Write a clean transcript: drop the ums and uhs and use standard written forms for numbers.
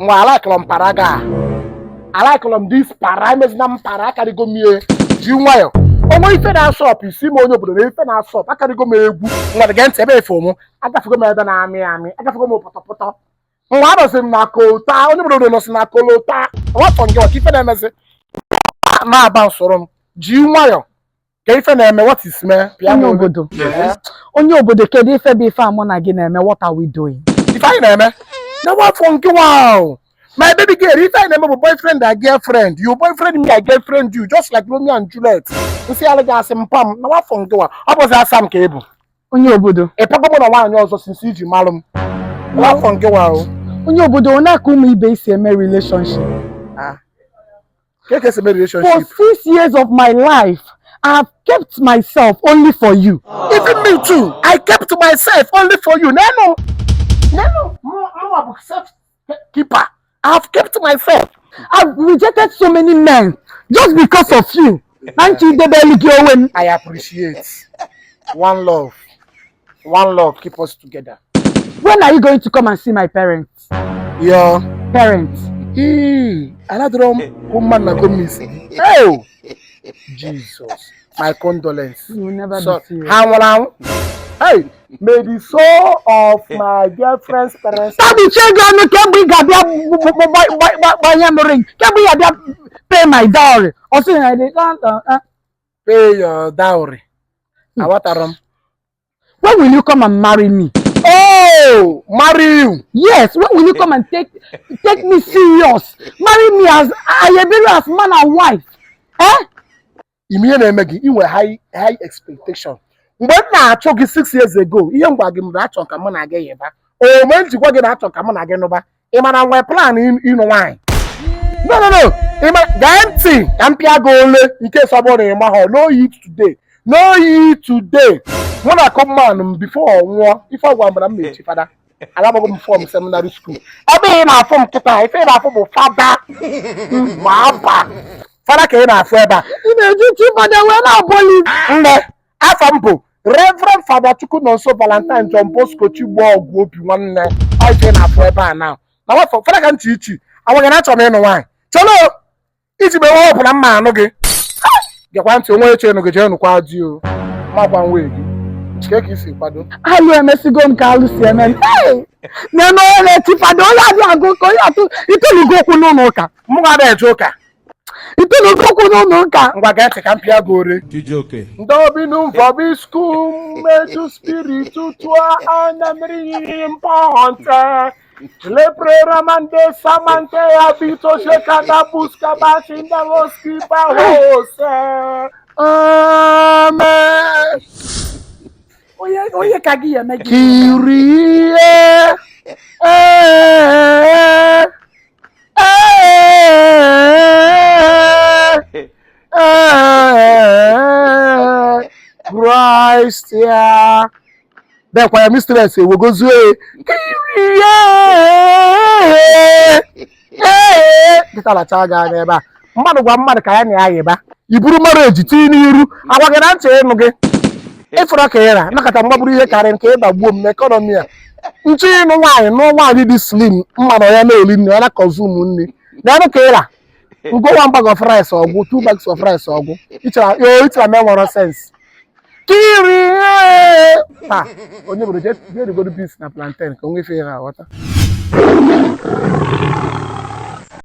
Nwa, alakịrọ m paraga, alakịrọ m this para. Emezina m para, akarịgo m ihe. Ji nwayọ onwe ife na-asọpụ isi m. Onye obodo na ife na-asọpụ, akarịgo m egwu. Nwa, gee ntị. Ebe efe mụ agafego m, ebe na-amị amị agafego m pọtọpọtọ. Nwa, anọsị m na kota. Onye obodo nọsị na kolota. Nwafọ nke ọka ife na-emezi na-aba nsoro m. Ji nwayọ ka ife na-eme. What is me pịa Onye m olu. obodo, onye obodo, kedu ife bụ ife a mụ na gị na-eme? What are we doing? Ife anyị na-eme na nwafọ nke wow, my baby girl, ife anyị na-eme bụ boyfriend and girlfriend. You boyfriend me, I girlfriend you, just like Romeo and Juliet. Nsị alụ gị asị mpam na nwafọ nke wa ọ bụzi asa m ka ị bụ. Onye obodo. Ịpago mụ na nwaanyị ọzọ since iji malụ m. Nwafọ nke wa o. Onye obodo, onye ka ụmụ ibe si eme relationship? Ka esi eme For relationship? 6 years of my life, I have kept myself only for you. Even me too, I kept myself only for you. Nenu nenu, mụ bụ self keeper. I have kept myself. I've rejected so many men just because of you na nchi idebelu gị onwe m. I appreciate. One love, one love keep us together. When are you going to come and see my parents? Yo. Parents. Ee, anadọrọ m hụ mmadụ na gọọmenti. Oh Jesus, my condolence. You will never So be serious. Ha nwụrụ anwụ. Hey, may the soul of my girlfriend's parents Tabichie gị ọnụ. Kemgbe ị ga-abịa gbanye m ring, kemgbe ị ga-abịa pay my dowry, ọ sị na dị. Pay your dowry, aghọtara m. When will you come and marry me? Oh, marry you? Yes, when will you come and take me serious, marry me as ayebiri, as man and wife, eh? Ime ihe na-eme gị inwe high high expectation. Mgbe m na-achọ gị 6 years ago, ihe m gwa gị mgbe achọ ka mụ na gị yịba ome njikwa gị na-achọ ka mụ na gị nụba. Ị mara nwee plan ịnụ nwaanyị? No, no, no. Ị ma, gee ntị ka m pịa gị ole nke sọ bụrụ na ị mahọ. No yi today, no yi today. Mụ na common m before ọ nwụọ, ife ọ gwara m na m na-echi fada. Alabago m form seminary school. Ebe ị na-afụ m kịta, ife ị na-afụ bụ fada ma aba fada ka ị na-afụ ebe a. Ị na-eji chi fada wee na-abọli. Nne, afọ m bụ Reverend Father Chukwunonso Valentine John Bosco Chigbo Ọgwụ Obi nwanne. Ọ ife ị na-afụ ebe a na na nwafọ fada ka m chi ichi anwaghị na achọrọ m ịnụ nwaanyị chọrọ iji mee nwe ọbụla mma anụ gị. Gekwa ntị, onwe eche ịnụ gị, jee nụkwa di o makwa nwa gị ka ka isi kwado. Alụ emesigo m ka alụ si eme m. Hey! Na-eme onye na-echi fada, onye adịghị agụ ụka, onye atụ itelugo okwu n'ụlọ ụka. Mụ ga eje ụka. Itelugo okwu n'ụlọ ụka. Ngwa, gee ntị ka m pịa gị ore. Chijioke. Ndobinu vobiscum et spiritu tua anamri imponte. Lepreramande samante habito shekada busca bashinda voski bahose. Amen. Onye ka gị ya eme gị? Kyrie eh, eh, eh, Christ ya. Dekwa ya mistress ewegozie Kyrie ee dịka lacha gị anya ebe a. Mmadụ gwa mmadụ ka ya na ya yịba iburu mmadụ eji tinye n'iru agwa gị na ntị ịnụ gị ịfụrụ ka ịra nakọta mgbaburu ihe karịrị nke ịdagbuo m n'economy a. Nchọ ịnụ nwaanyị, nụọ nwaanyị dị slim mma na ya na-eri nri, ya na consume nri na anụ ka ịra ngo one bag of rice ọgwụ, two bags of rice ọgwụ. Ichara m enwere sense kiri taa. Onye bụrụ jee rigodo beans na plantain ka o nwee ife ya na-aghọta.